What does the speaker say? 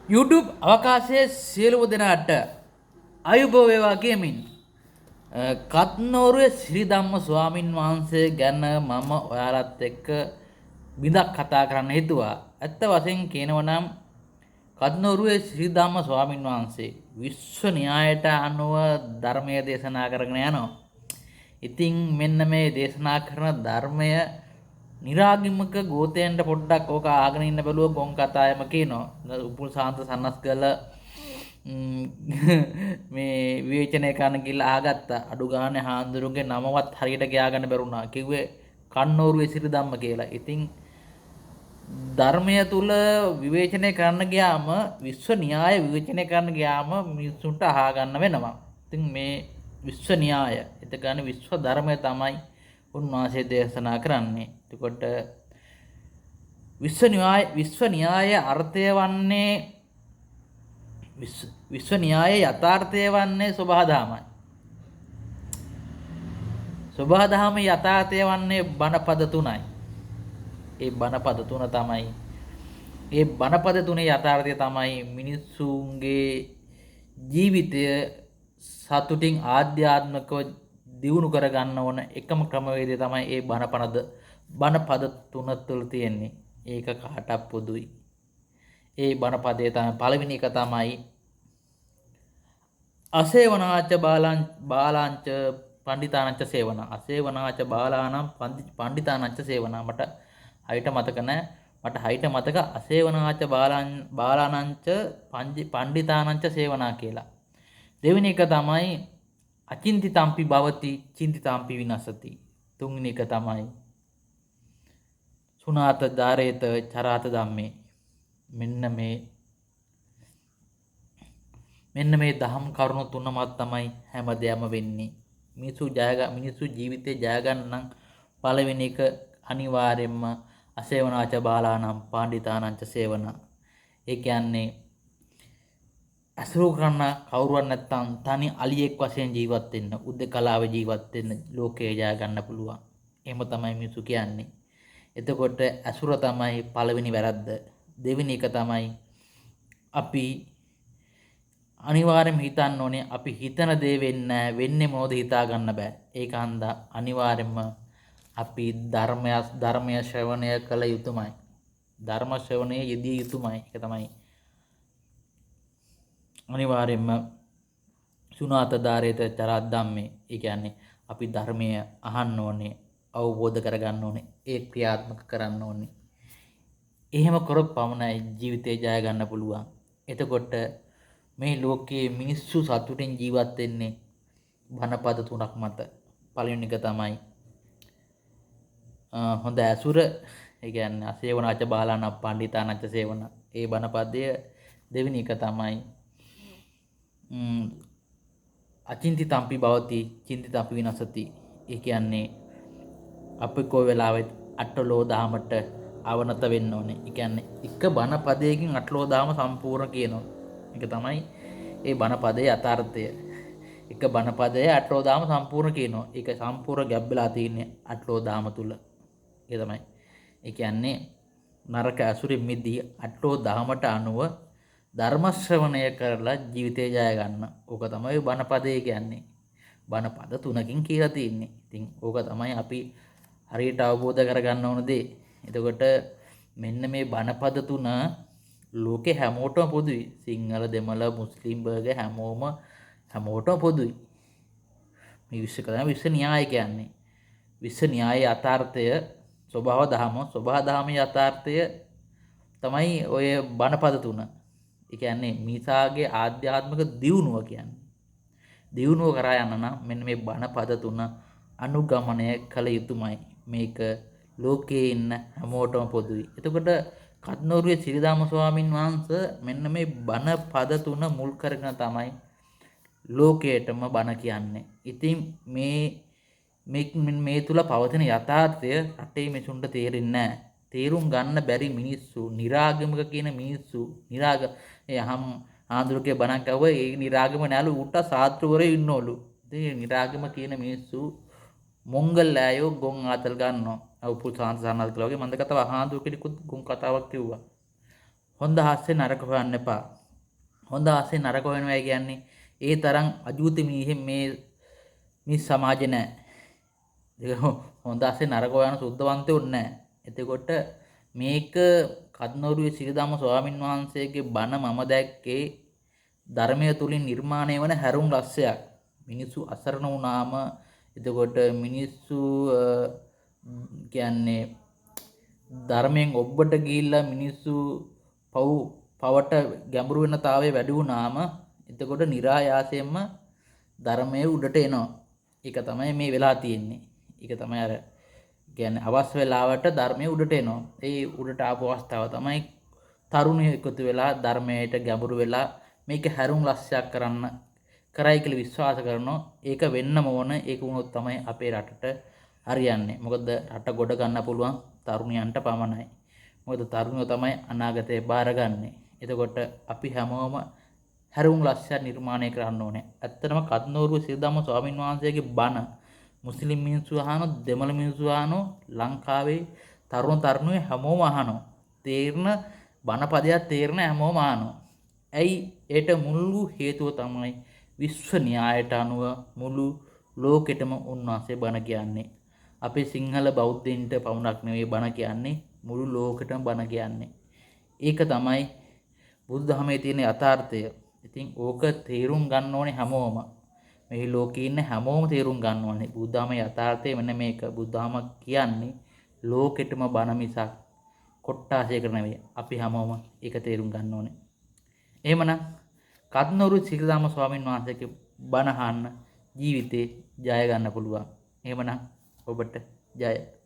YouTube අවකාශයේ සියලුම දෙනාට අයුබෝ වේවා කියමින් කත්නෝරුවේ ශ්‍රී ධම්ම ස්වාමින් වහන්සේ ගැන මම ඔයාලත් එක්ක බිඳක් කතා කරන්න හිතුවා. ඇත්ත වශයෙන් කියනවා නම් කත්නෝරුවේ ශ්‍රී ධම්ම ස්වාමින් වහන්සේ විශ්ව න්‍යායට අනුව ධර්මය දේශනා කරගෙන යනවා. ඉතින් මෙන්න මේ දේශනා කරන ධර්මය නිරාගමික ගෝතයන්ට පොඩ්ඩක් ඕක ආගෙන ඉන්න බැලුව ගොන් කතායම කියනවා. උපුල් සාන්ත සන්නස්ගල මේ විවේචනය කරන්න ගිහලා ආගත්තා. අඩු ගානේ හාමුදුරුවන්ගේ නමවත් හරියට කියා ගන්න බැරුණා. කිව්වේ කන්නෝරුවේ සිරි ධම්ම කියලා. ඉතින් ධර්මය තුල විවේචනය කරන්න ගියාම විශ්ව න්‍යාය විවේචනය කරන්න ගියාම මිනිස්සුන්ට අහා ගන්න වෙනවා. ඉතින් මේ විශ්ව න්‍යාය, එතකන විශ්ව ධර්මය තමයි උන්වහන්සේ දේශනා කරන්නේ. එතකොට විශ්ව න්‍යාය අර්ථය වන්නේ විශ්ව න්‍යායයේ යථාර්ථය වන්නේ සබහාදහමයි. සබහාදහමේ යථාර්ථය වන්නේ බණපද තුනයි. ඒ බණපද තුන තමයි, ඒ බණපද තුනේ යථාර්ථය තමයි මිනිස්සුන්ගේ ජීවිතය සතුටින් ආධ්‍යාත්මිකව දියුණු කරගන්න ඕන එකම ක්‍රමවේදය තමයි ඒ බණපද තුන තුළ තියෙන්නේ. ඒක කාටත් පොදුයි. ඒ බණපදේ තමයි පළවෙනි එක තමයි අසේවනාච බාලාංච පණ්ඩිතානංච සේවන. අසේවනාච බාලානම් පණ්ඩිතානංච සේවන. මට හයිට මතක නෑ. මට හයිට මතක අසේවනාච බාලානංච පණ්ඩිතානංච සේවනා කියලා. දෙවෙනි එක තමයි අචින්තිතම්පි භවති චින්තිතම්පි විනසති. තුන්වෙනි එක තමයි සුනාත ධාරේත චරාත ධම්මේ. මෙන්න මේ දහම් කරුණු තුන මත තමයි හැම දෙයක්ම වෙන්නේ. මිනිස්සු ජීවිතේ ජය ගන්න නම් පළවෙනි එක අනිවාර්යයෙන්ම අසේවනාච බාලානම් පාණ්ඩිතානංච සේවන. ඒ කියන්නේ ඇසුරු කරන්න කවුරුවත් නැත්තම් තනි අලියෙක් වශයෙන් ජීවත් වෙන්න, උද්දකලාව ජීවත් වෙන්න ලෝකේ ජය ගන්න පුළුවන්. එහෙම තමයි මිනිස්සු කියන්නේ. එතකොට ඇසුර තමයි පළවෙනි වැරද්ද. දෙවෙනි එක තමයි අපි අනිවාර්යයෙන්ම හිතන්න ඕනේ අපි හිතන දේ වෙන්නේ නැහැ, වෙන්නේ මොනවද හිතා ගන්න බෑ. ඒක හන්දා අනිවාර්යයෙන්ම අපි ධර්මය ශ්‍රවණය කළ යුතුමයි. ධර්ම ශ්‍රවණය යෙදිය යුතුමයි. ඒක තමයි අනිවාර්යයෙන්ම සුනාත ධාරේත චරාත් ධම්මේ. ඒ කියන්නේ අපි ධර්මය අහන්න ඕනේ, අවබෝධ කරගන්න ඕනේ, ඒ ක්‍රියාත්මක කරන්න ඕනේ. එහෙම කරොත් පමණයි ජීවිතේ ජය ගන්න පුළුවන්. එතකොට මේ ලෝකයේ මිනිස්සු සතුටින් ජීවත් වෙන්නේ බණපද තුනක් මත. පළවෙනි එක තමයි හොඳ ඇසුර. ඒ කියන්නේ අසේවනාච බාලාන පණ්ඩිතානංච සේවන. ඒ බණපදය. දෙවෙනි එක තමයි අචින්තිතම්පි භවති චින්තිතම්පි විනසති. ඒ කියන්නේ අපි කොයි වෙලාවෙත් අටලෝ දහමට අවනත වෙන්න ඕනේ. ඒ කියන්නේ එක බණපදයකින් අටලෝ දහම සම්පූර්ණ කියනවා. ඒක තමයි ඒ බණපදයේ යථාර්ථය. එක බණපදයේ අටලෝ දහම සම්පූර්ණ කියනවා. ඒක සම්පූර්ණ ගැබ් වෙලා තියෙන්නේ අටලෝ දහම තුල. ඒ තමයි. ඒ කියන්නේ නරක ඇසුරින් මිදී අටලෝ දහමට අනුව ධර්ම ශ්‍රවණය කරලා ජීවිතය ජය ගන්න. ඕක තමයි බණපදේ කියන්නේ. බණපද තුනකින් කියලා තියෙන්නේ. ඉතින් ඕක තමයි අපි හරියට අවබෝධ කරගන්න ඕන දේ. එතකොට මෙන්න මේ බණපද තුන ලෝකේ හැමෝටම පොදුයි. සිංහල, දෙමළ, මුස්ලිම්, බර්ගර් හැමෝටම පොදුයි. මේ විශ්ව කරන විශ්ව න්‍යාය කියන්නේ. විශ්ව න්‍යාය යථාර්ථය ස්වභාව දහම, ස්වභාව දහමේ යථාර්ථය තමයි ඔය බණපද තුන. ඒ කියන්නේ මිනිසාගේ ආධ්‍යාත්මික දියුණුව කියන්නේ. දියුණුව කරා යන්න නම් මෙන්න මේ බණපද තුන අනුගමනය කළ යුතුමයි. මේක ලෝකයේ ඉන්න හැමෝටම පොදුයි. එතකොට කත්නෝරුවේ සිරිධම්ම ස්වාමින් වහන්සේ මෙන්න මේ බණපද තුන මුල් කරගෙන තමයි ලෝකයටම බණ කියන්නේ. ඉතින් මේ තුල පවතින යථාර්ථය රටේ මිනිසුන්ට තේරෙන්නේ නැහැ. තේරුම් ගන්න බැරි මිනිස්සු, නිරාගමික කියන මිනිස්සු, නිරාග ඒ අහම් ආන්දරකේ බණක් ඇහුවා ඒ නිරාගම නෑලු ඌට සාත්‍රවරයෝ ඉන්නවලු. ඉතින් නිරාගම කියන මිනිස්සු මොංගල් ඈයෝ ගොන් ආතල් ගන්නවා. උපුල් සාන්ත සානල් කියලා වගේ මන්ද කතාව ආන්දර කෙනෙකුත් ගොන් කතාවක් කිව්වා. හොඳ හස්සේ නරක හොයන්න එපා. හොඳ ආසේ නරක හොයනවා කියන්නේ ඒ තරම් අජූත මිනිහෙක් මේ මේ සමාජේ නෑ. ඒක හොඳ ආසේ නරක හොයන සුද්ධවන්තයෝ නෑ. එතකොට මේක කත්නෝරුවේ සිරිධම්ම ස්වාමින් වහන්සේගේ බණ මම දැක්කේ ධර්මය තුලින් නිර්මාණය වන හැරුම් රසයක්. මිනිස්සු අසරණ වුණාම එතකොට මිනිස්සු කියන්නේ ධර්මයෙන් ඔබට ගිහිල්ලා මිනිස්සු පවට ගැඹුරු වෙන තාවය වැඩි වුණාම එතකොට નિરાයාසයෙන්ම ධර්මයේ උඩට එනවා. ඒක තමයි මේ වෙලා තියෙන්නේ. ඒක තමයි අර කියන්නේ අවශ්‍ය වෙලාවට ධර්මයේ උඩට එනවා. ඒ උඩට ආපු අවස්ථාව තමයි තරුණයෝ එකතු වෙලා ධර්මයට ගැඹුරු වෙලා මේක හැරුම් ලස්සයක් කරන්න කරයි කියලා විශ්වාස කරනවා. ඒක වෙන්නම ඕන. ඒක වුණොත් තමයි අපේ රටට හරියන්නේ. මොකද රට ගොඩ ගන්න පුළුවන් තරුණයන්ට පමණයි. මොකද තරුණයෝ තමයි අනාගතේ බාරගන්නේ. එතකොට අපි හැමෝම හැරුම් ලස්සයක් නිර්මාණය කරන්න ඕනේ. ඇත්තටම කත්නෝරුව සිරිධම්ම ස්වාමින් වහන්සේගේ බණ මුස්ලිම් මිනිස්සු අහනවා, දෙමළ මිනිස්සු අහනවා, ලංකාවේ තරුණ තරුණියෝ හැමෝම අහනවා. තේරෙන බණ පදයක් තේරෙන හැමෝම අහනවා. ඇයි ඒට මුළු හේතුව තමයි විශ්ව න්‍යායට අනුව මුළු ලෝකෙටම උන්වහන්සේ බණ කියන්නේ. අපේ සිංහල බෞද්ධයින්ට පමණක් නෙවෙයි බණ කියන්නේ, මුළු ලෝකෙටම බණ කියන්නේ. ඒක තමයි බුදුදහමේ තියෙන යථාර්ථය. ඉතින් ඕක තේරුම් ගන්න ඕනේ හැමෝම. මේ ලෝකේ ඉන්න හැමෝම තේරුම් ගන්න ඕනේ බුදුදහමේ යථාර්ථය මෙන්න මේක. බුදුදහම කියන්නේ ලෝකෙටම බණ මිසක් කොට්ටාසයකට නෙවෙයි. අපි හැමෝම ඒක තේරුම් ගන්න ඕනේ. එහෙමනම් කත්නෝරු සිරිධම්ම ස්වාමින් වහන්සේගේ බණ අහන්න ජීවිතේ ජය ගන්න පුළුවන්. එහෙමනම් ඔබට ජය.